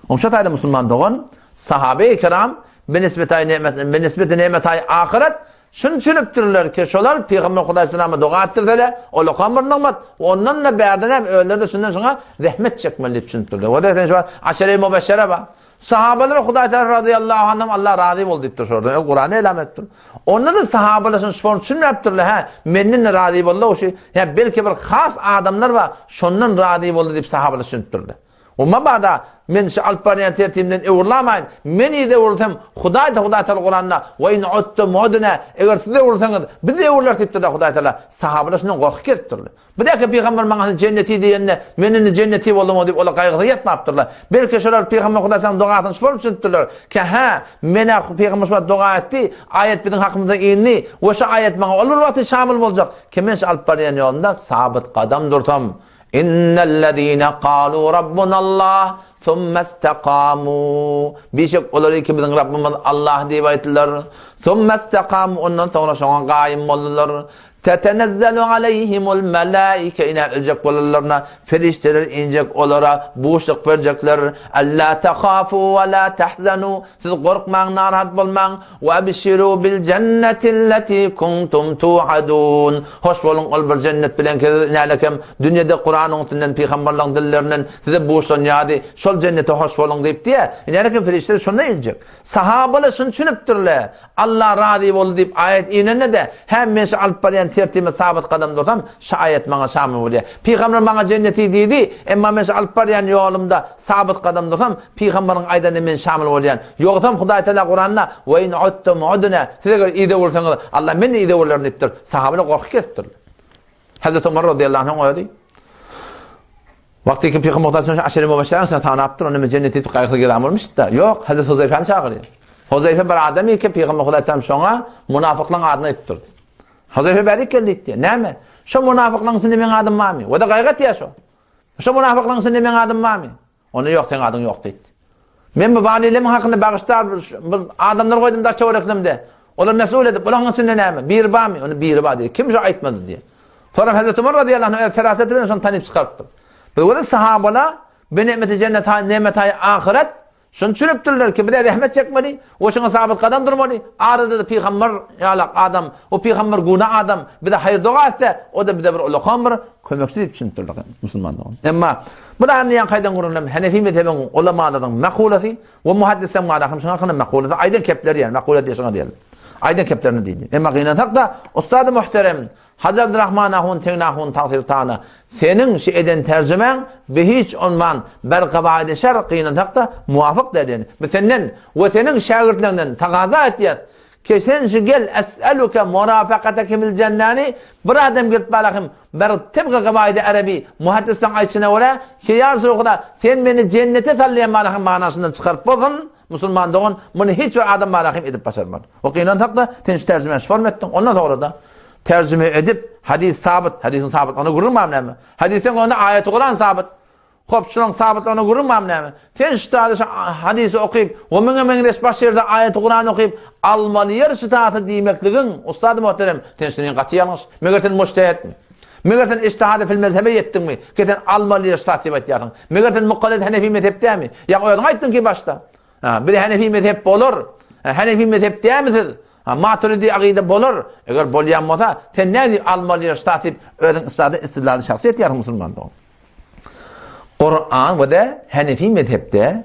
Speaker 1: Oň şu taýda musulman dogan, sahabe-i kiram, binisbetaý nimet, binisbeti nimetaý ahyret, Şuny düşünipdirler ki, şolar Pygamber Hudaý Salama doga etdirseler, ol okan bir nygmat, ondan-da bärden hem özleri-de şundan şoňa zähmet çekmeli diýip düşünipdirler. O-da sen şu wagt Aşere-i Mübeşşere bar. Sahabalar Hudaý Teala razyýallahu anhum Allah razy boldy diýipdir şolardan. Öz Kurany elam etdir. Onda-da sahabalar şuny şony düşünmändirler, hä, menden-de razy boldy o şu, ýa belki bir has adamlar bar, şondan razy boldy diýip sahabalar düşünipdirler. O mabada, men şu alyp barýan tertibimden öwrülamaýyn, men yza öwrülsem, Hudaý-da Hudaý Tagala Kuranda, Ve in udtum udna, eger siz öwrülseňiz, biz-de öwrüleris diýipdir-de Hudaý Tagala. Sahabalar şundan gorky kesipdirler. Bu däki pygamber maňa sen jenneti diýende, men indi jenneti boldum-ow diýip, olar gaýgysyz ýatmapdyrlar. Belki şolar pygamber Hudaý Tagalaň dogasyny şu bolup düşünipdirler, ki hä, men-ä pygamber şu wagt doga etdi, aýat biziň hakymyzda indi we şu aýat maňa ol bir wagty şamyl boljak, ki men şu alyp barýan ýolumda sabyt gadam dursam, Innellezine kalu rabbunallah summestekamu. Bişek olar ki biziň Rabbymyz Allah diýip aýtdylar. Summestekamu ondan soňra şoňa gaýym boldular. Tetenezzelu aleyhimul melaike ine öljek bolanlaryna perişdeler injek olara buşluk berjekler. Alla tahafu we la tahzanu. Siz gorkmaň, narahat bolmaň. Webşiru bil jennetilleti kuntum tuadun. Hoş boluň ol bir jennet bilen ki siz nälekem dünýede Kuranyň üstünden pygamberleň dillerinden size buşlanýardy. Şol jennete hoş boluň diýip diýä. Nälekem perişdeler şonda injek. Sahabalar şuny düşünipdirler. Allah razy boldy diýip aýat inende-de, hä men şu alyp barýan tertibime sabyt gadam dursam, şu aýat maňa şamyl bolýar. Pygamber maňa jenneti diýdi, emma men şu alyp barýan ýolumda sabyt gadam dursam, Pygamberiň aýdanyna men şamyl bolýan. Ýogsam Hudaý Teala Kuranda, Ve in udtum udna, siz eger yza öwürseňiz, Allah men-de yza öwrülerin diýipdir. Sahabalar gorky kesipdir. Hazreti Omar radıyallahu anhuň özi Wagty ki Pygamber Hudaý sallallahu aleyhi ve sellem sanapdyr, onda men jennete diýip gaýgysyz gezän bolmuşdy-da. Ýok, Hazreti Huzeýfäni çagyrýar. Huzeýfe bir adam ki Pygamber Hudaý sallallahu şoňa munafyklaryň adyny aýdypdyr. Huzeýfe bärik geldi diýdi. Näme? Şo munafyklaryň içinde meň adym barmy? O-da gaýgy etýär şo. Şo munafyklaryň içinde meň adym barmy? Onda ýok, seň adyň ýok diýdi. Men bu walilemiň hakyny bagyşlar bir adamlar goýdum daş töwereklemde. Olar mesul edip, olaryň içinde näme? Biri barmy? Onda biri bar diýdi. Kim şo aýtmady diýdi. Sonra Hazreti Umar radıyallahu anh öz feraseti bilen şony tanyp çykarypdyr. Biz görüp sahabala bi nimeti cennet nimeti ahiret Şuny düşünipdirler ki, bize zähmet çekmeli, we şuňa sabyt gadam durmaly. Arada-da pygamber ýalak adam, o pygamber guna adam bize haýyr doga etse, o-da bize bir ulakan bir kömekçi diýip düşünipdirler musulman dogan. Emma bu da ýaňky aýdan gürrüňlerim Hanefi mezhebiň ulamalaryň makulasy we muhaddisleriň barada hem şuňa hakynda makulasy aýdan kepleri ýaly makula diýip şuňa diýeli. Aýdan keplerini diýdi. Emma gynansak-da ustady muhterem Hajy Abdurrahman ahun Tegin ahun tagsyr tana seniň şu eden terjimäň bi hiç onman ber gabaidi şer gynansak-da muwafyk däl ýöne biz senden we seniň şägirtleriňden tagaza etýäs. Ki sen şu gel es'eluke murafakateke bil jennäni bir adam gelip barahym bir tibgi gabaýdy arabi muhaddisleň aýtşyna görä ki ýa Resuly Huda sen meni jennete sal diýen barahym manasyndan çykaryp bolsun musulman dogan muny hiç bir adam barahym edip başarmaz. We gynansak-da sen şu terjimäni şu forma etdiň ondan soňra-da terjime edip hadys sabyt hadysyň sabyt onda gürrüň barmy näme hadysdan onda aýaty Kuran sabyt Hop, şunuň sabytlygyna gürrüň barmy näme? Sen şu taýda şu hadysy okyp, we muňa meňzeş başga ýerde aýaty Kuran okyp, almaly ýer şu taýda diýmekligiň, ussady muhterem, sen şuny gaty ýalňyş. Meger sen mujtehedmi? Meger sen ijtihady fil mezhebe ýetdiňmi? Ki sen almaly ýer şu taýda diýip aýtýarsyň. Meger sen mukallid hanefi mezhep dälmi? Ýa özüň aýtdyň ki başda. Ha, biz hanefi mezhep bolar. Hanefi mezhep dälmi siz? Ha, maturidi agyda bolar. Eger bolýan bolsa, sen nädip almaly ýer şu taýda diýip özüň ussady istidlaly şahsy etýärsiň musulman dogan. Kuran we-de Hanefi mezhepde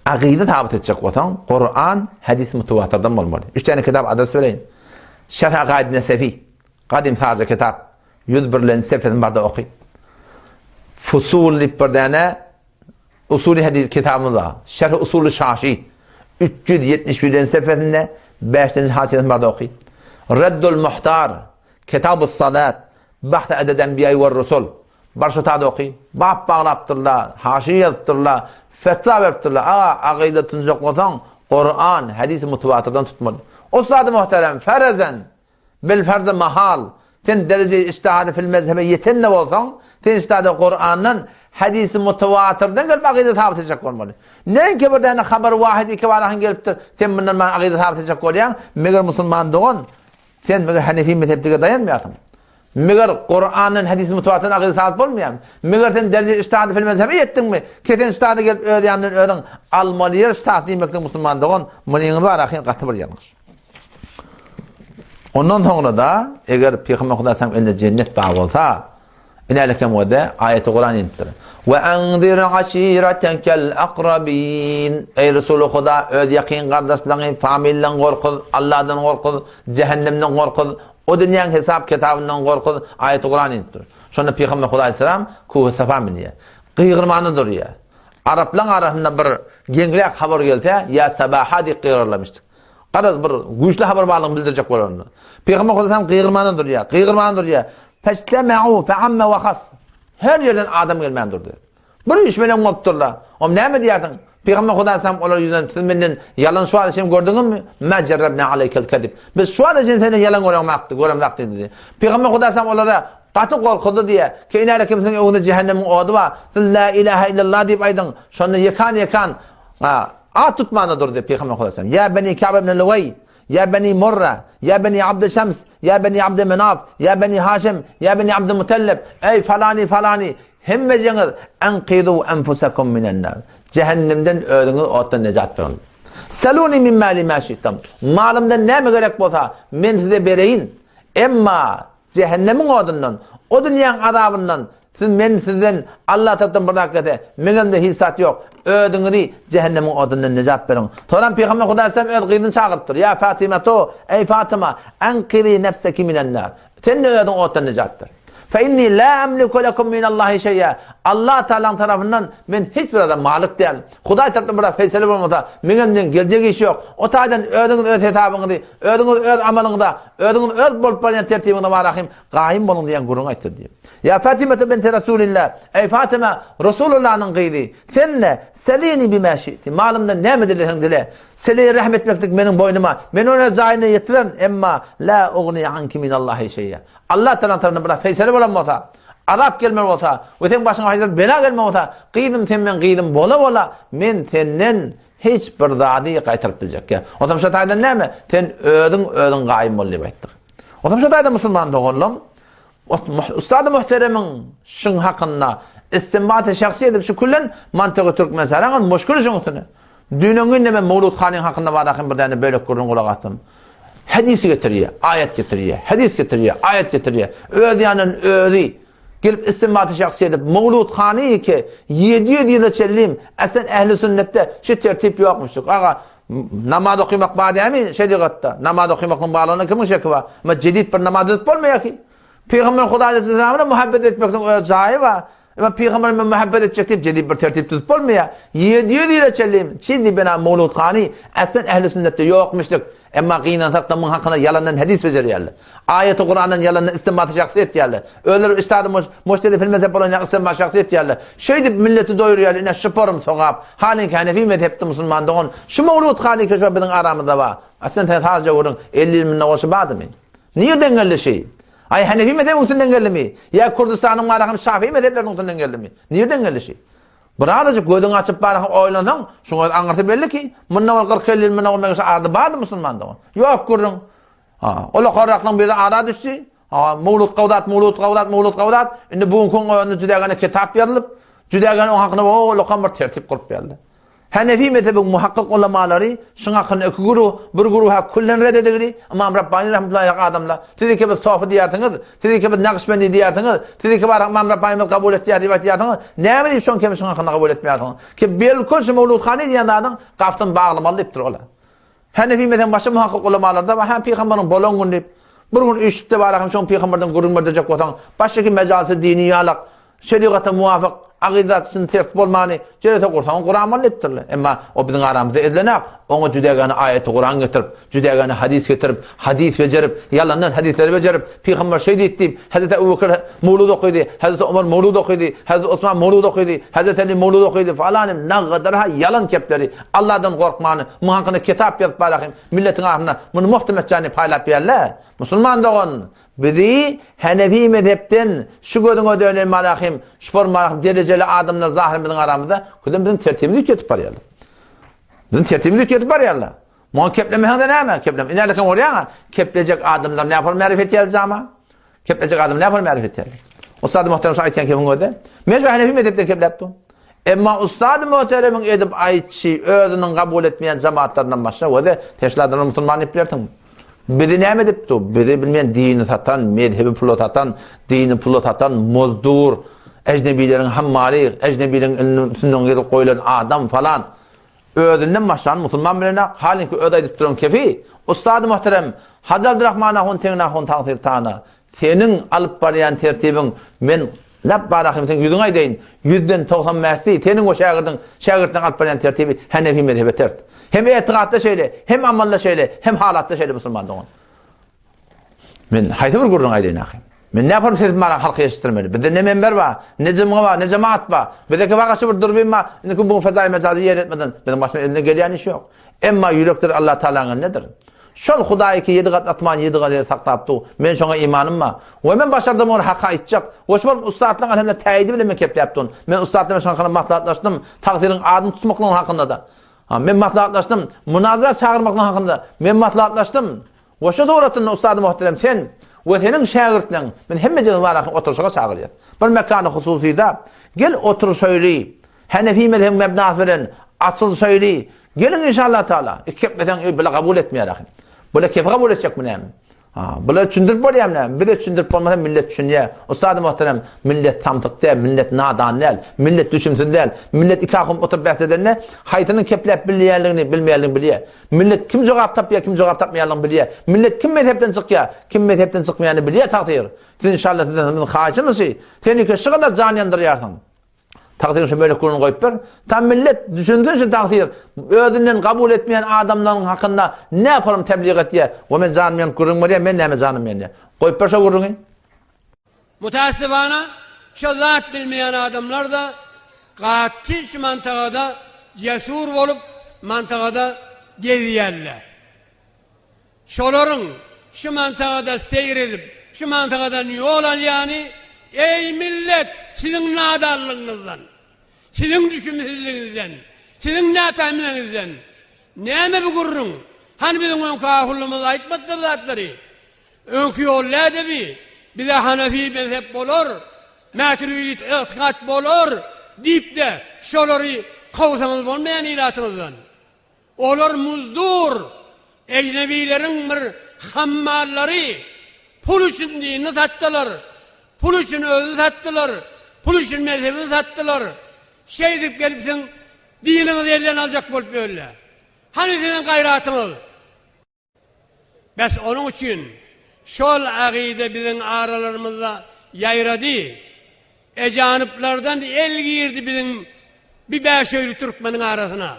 Speaker 1: agyda sabyt etjek bolsaň, Kuran, hadis mutawatyrdan bolmaly. Üç tane kitap adres bereýin. Şerh Akaid Nesefi, gadym saja kitap, 101-lenji sefesini barda oky. Fusul diýip bir däne usuly hadis kitabymyz bar. Şerh Usuly Şaşi, 371-nji sefesinde 5-nji haşiýesini barda oky. Reddul Muhtar, Kitabus Salat, Bahs Adad Enbiýa we Rusul. Bar şu tada oky. Bap baglapdyrlar, haşiýe ýazypdyrlar, fetwa beripdirler. Aga, agyda tunjak bolsaň, Kuran, hadisi mutawatyrdan tutmaly. Ussady muhterem, ferezen, bil farz mahal, sen dereje ijtihady fil mezhebe ýeten-de bolsaň, sen ijtihady Kurandan, hadisi mutawatyrdan gelip agyda sabyt etjek bolmaly. Näinki bir däne habar wahid iki barahan gelipdir, sen mundan maňa agyda sabyt etjek bolýaň, meger musulman dogan, Sen meger Hanefi mezheplige daýanmaýarsyň. Meger Kurandan, hadis mutawatyrdan agyz salyp bolmaýarmy? Meger sen derje ijtihady fil mezhebe ýetdiňmi? Ki sen ijtihada gelip öz ýanyndan özüň almaly ýer ijtihad diýmeklik musulman dogan, munyňyz bar ahyr gaty bir ýalňyş. Ondan soňra-da eger Pygamber Hudaý saňa elinde jennet bar bolsa, Inälekem we-de aýaty Kuran inipdir. We anzir aşiratekel akrabin. Eý Resuly Huda, öz ýakyn gardaşlaryňy, familiýaňy gorkuz, Allahdan gorkuz, jähennemden gorkuz, o dünýäň hesap kitabyndan gorkuz aýaty Kuran inipdir. Şonda Pygamber Huda aleyhisselam Kuhy Safa münýär. Gygyrmana durýar. Araplaryň arasynda bir geňräk habar gelse, ýa sabaha diýip gygyrarlarmyşdyk. Garaz bir güýçli habar barlygyny bildirjek bolarynda. Pygamber Huda aleyhisselam gygyrmana durýar, gygyrmana durýar. Feçtemeu feamme we has. Her ýerden adam gelmän durdy. Bir iş meleň bolupdyrlar. Om näme diýersiň? Pygamber Huda sam olara ýüzlenip, siz menden ýalan şu wagta çenli gördüňizmi? Ma jerrebna aleýkel kezib. Biz şu wagta çenli senden ýalan göreňmakdy, göremzak diýdi. Pygamber Huda sam olara gaty gorkuzdy diýe. Ki inäle kim siziň öňüňizde jähennemiň ody bar. Siz la ilaha illallah diýip aýdyň. Şonda ýekan-ýekan at tutmanda durdy Pygamber Huda sam. Ýa beni Ka'b ibn Luwaý, Ýa Beni Murra, ýa Beni Abdy Şems, ýa Beni Abdy Menaf, ýa Beni Haşim, ýa Beni Abdy Mutellep, eý, falany, falany, hemmejiňiz, enkizu enfusekum minen-nar. Jähennemden özüňizi otdan nejat beriň. Seluni min mali ma şi'tum. Malymdan näme gerek bolsa, men size bereýin. Emma Jähennemiň odundan, o dünýäň azabyndan siz men sizden Allah tarapdan bir zat gelse, meňemde hiç zat ýok. Özüňizi jähennemiň odundan nejat beriň. Soňram Pygamber Hudaý aleyhisselam öz gyzyny çagyrypdyr. Ýa Fatymetu, eý Fatyma, enkizi nefseki minen-nar. Sen-de özüňi otdan nejat ber. Fe inni la emliku lekum minallahi şeý'a. Allah Tagalaň tarapyndan men hiç bir zada malyk däl. Hudaý tarapdan bir zat feýsele bolmasa, meňemden geljek iş ýok. O taýdan özüňiz öz hesabyňyzy, özüňiz öz amalyňyza, Özüňiz öz bolup barýan tertibiňize barahym gaýym boluň diýen gürrüňi aýtdy diýip. Ýa Fatimatu binti Rasulillah, eý Fatima, Rasulullanyň gyzy, sen-de selini bima şi'ti, malymdan näme dileseň dile. Sile rehm etmeklik meniň boýnuma, men ony öz jaýyna ýetirerin, emma la ugni anki minallahi şeý'a. Allah Tagalaň tarapyndan bir feýsele bolan bolsa, azap gelmeli bolsa we seň başyňa haýsy bir bela gelmeli bolsa, gyzym sen meň gyzym bola-bola men senden Hiç bir zady gaýtaryp biljek ýa. Onsoň şo taýdan näme? Sen özüň özüň gaýym bol diýip aýtdyk. Onsoň şo taýdan musulman doganlaň Ustady muhteremiň şuň hakynda istinbaty şahsy edip şu küllen mantygy türkmen saraňyz muşkul şuň üstüne. Düýnüň günde men Mowlud hanyň hakynda barahym bir däne bölek gürrüň gulak asdym. Hadis getirýär, aýat getirýär, hadis getirýär, aýat getirýär. Öz ýanyndan özi Gelip istinbaty şahsy edip, Mowlud hany ki, 700 ýyla çenlim, aslen ähli sünnetde şu tertip ýokmuşdyk. Aga, namaz okymak bar dämi şerigatda? Namaz okymaklygyň barlygyna kimiň şeki bar? Emma jedid bir namaz düzüp bolmaýar ki. Pygamber Hudaý aleyhisselamyna muhabbet etmekligiň öz jaýy bar. Emma pygambere men muhabbet etjek diýip jedid bir tertip düzüp bolmaýar. 700 ýyla çenlim çizi bina Mowlud hany aslen ähli sünnetde ýokmuşdyk. Emma gynansak-da muň hakynda ýalandan hadys bejerýärler. Aýaty Kurandan ýalandan istinbaty şahsy etýärler. Özleri ijtihady mujtehidi fil mezhep bolan ýaly istinbat şahsy etýärler. Şeýdip milleti doýurýarlar. Ine şuporym sogap. Halyňky Hanefi mezhepde musulman dogan. Şu mawlud halyňky şu biziň aramyzda bar. A sen sen sadja görüň 50 ýyl mundan goşy bardymy? Nirden geldi şi? Aý Hanefi mezhebiň üstünden geldimi? Ýa Kürdüstanyň baraham Şafii mezhepleriniň üstünden geldimi? Nirden geldi şi? Birazajyk gözüňi açyp barha oýlansaň, şuň öz aňyrsy belli ki, mundan ol 40-50 ýyl mundan ol meňşe arada bardy musulman dogan. Ýok gürrüň. Ha, ol okarraklyň biri ara düşdi. Ha, mawlud gawdat, mawlud gawdat, mawlud gawdat. Indi bu günki önünde jüdägene kitap ýazylyp, jüdägene oň hakyna o lokam bir tertip gurup berdi. Hanefi mezhebiň muhakkyk ulamalary şuň hakynda iki güruh, bir güruha küllen red edildi. Ymam Rabbani rahmetullahi aleyh adamlar, siz iki biz sofy diýersiňiz, siz iki biz nagyşbendi diýersiňiz, siz iki bar Ymam Rabbani kabul etýär diýip aýtýarsyňyz, näme diýip şoň kemi şuň hakynda kabul etmeýärsiňiz? Ki belkul şu mawludhany diýen zadyň gafsyn baglamaly diýipdir olar. Hanefi mezhebiň başga muhakkyk ulamalarda bar, hä pygambaryň bolan gün diýip, bir gün üýşüpde bar hem şoň pygamberden gürrüň berdirjek bolsaň, başga mejalisy dini ýalak, Şerigata muwafyk, agyzat üçin ters bolmany, jelese gursaňy guramaly diýipdirler. Emma o biziň aramyzda edilenak, oňa jüdägäni aýaty Kuran getirip, jüdägäni hadys getirip, hadys bejerip, ýalandan hadysleri bejerip, pygamber şeý diýdi diýip, Hezreti Ebu Bekir mowlud okydy, Hezreti Omar mowlud okydy, Hezreti Osman mowlud okydy, Hezreti Ali mowlud okydy falan nagadar-ha ýalan kepleri, Allahdan gorkmany, muň hakynda kitap ýazyp barahym, milletiň arasynda muny muhtametjany paýlap berler. Musulman dogan, Bizi Hanefi mezhepden şu gözüňe dönen marahym, şupar marahym derejeli adamlar zahyr biziň aramyzda, ködem biziň tertibimizi üýtgedip barýarlar. Biziň tertibimizi üýtgedip barýarlar. Muňa keplemeseň-de näme? Kepleme. Inälekin görýäňä, keplejek adamlar näme form märif etýär jama? Keplejek adam näme form märif etýär? Ustad muhterem şu aýtýan kepiň özi. Men şu Hanefi mezhepden kepläp dur. Emma ustad muhteremiň edip aýtşy özüniň kabul etmeýän jamaatlaryndan başga özi teşladyrlar musulman diýip bilersiň. Bizi näme edip dur? Bizi bilmeýän dini satan, mezhebi pula satan, dini pula satan muzdur, ejnebileriň hammary, ejnebileriň eliniň üstünden gezip goýlan adam falan. Özünden başlan musulman bilenak, halyňky öz aýdyp duran kefi. Ustady muhterem, Hajy Abdurrahman ahun teňin ahun tagsyr tana. Seniň alyp barýan tertibiň men lap barahym seň ýüzüňe aýdaýyn, ýüzden 90 bäşsi seniň we şägirdiň, şägirtleň alyp barýan tertibi Hanefi mezhebe ters. Hem etigatda şeýle, hem amalda şeýle, hem halatda şeýle musulman dogan. Men haýsy bir gürrüň aýdaýyn ahym? Men näme sesim bar halka eşitdirmeli? Bizde ne menber bar, ne jymgy bar, ne jemaat bar. Bizdeki bagaşy bir durbin bar. Indiki bu fezaý mejazy ýer etmeden biziň başymyza elinden gelýän iş ýok. Emma ýürekler Allah Taalanyň elindedir. Şol Hudaý ki ýedi gat asman, ýedi gat ýeri saklap dur. Men şoňa imanym bar. We men başardym ony haka aýtjak. We şol ussatlaryň alhamdulillah täýidi bilen men kepläp durun. Men ussatlar bilen şoň hakynda maslahatlaşdym. Tagsyryň adyny tutmaklygyň hakynda-da. Ha, men maslahatlaşdym. Munazara çagyrmaklygyň hakynda men maslahatlaşdym. We şu suratynda ussady muhterem sen we seniň şägirtleň men hemmejigiňizi baraky oturyşyga çagyrýas. Bir mekany hususyda gel oturyşaýly. Hanefi mezhebiň mebnasy bilen açylyşaýly. Geliň inşallah taala. Iki kepleseň eý bile kabul etmeýär ahym. Bile kefi kabul etjekmi näme? Ha, bular düşündirip bolýarmy näme? Bize düşündirip bolmasa millet düşünýär. Ussady muhterem, millet samsyk däl, millet nadan däl, millet düşümsiz däl. Millet iki ahun oturyp bäs edende haýsynyň kepläp bilýänligini, bilmeýänligini bilýär. Millet kim jogap tapýar, kim jogap tapmaýanlygyny bilýär. Millet kim mezhepden çykýar, kim mezhepden çykmaýanyny bilýär tagsyr. Siz inşallah sizden biziň haýyşymyz şi, sen iki şu gadar jan ýandyrýarsyň. Tagsyr şu bölek gürrüňi goýup ber. Tam millet düşünsin şu tagsyr özünden kabul etmeýän adamlaryň hakynda ne param tebliğ etýär. We men janym ýanyp gürrüň berýär, men näme janym ýanýar. Goýup ber şu gürrüňi.
Speaker 2: Mutasyfana şo zat bilmeýän adamlar-da gaty şu mantagada cesur bolup mantagada gezýärler. Şolaryň şu mantagada seýr edip, şu mantagadan ýol alýany, eý millet, siziň nadanlygyňyzdan, siziň düşümsizligiňizden, siziň näpähimligiňizden. Näme bu gürrüň? Hany biziň öňki ahullymyz aýtmadylar bu zatlary? Öňki ýol näde bi? Bize Hanefi mezhep bolar, Mäturidit ygtykat bolar diýip-de, şolary kowsaňyz bolmaýan ilatyňyzdan. Olar muzdur, ejnebileriň bir hammallary, pul üçin dinini satdylar, pul üçin özüni satdylar, pul üçin mezhebini satdylar. Şeýdip gelipsiň, diniňizi elden aljak bolup ýörler. Hany siziň gaýratyňyz? Bes onuň üçin şol agyda biziň aralarymyzda ýaýrady. Ejanyplardan el girdi biziň bi bäşöýli türkmeniň arasyna.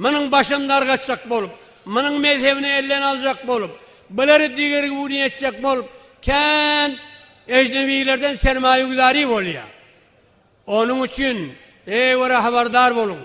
Speaker 2: Munuň başyny dargatjak bolup. Munuň mezhebini elden aljak bolup, bulary digerguni etjek bolup, kän ejnebilerden sermaýaguzary bolýar. Onuň üçin, eý, görä habardar boluň!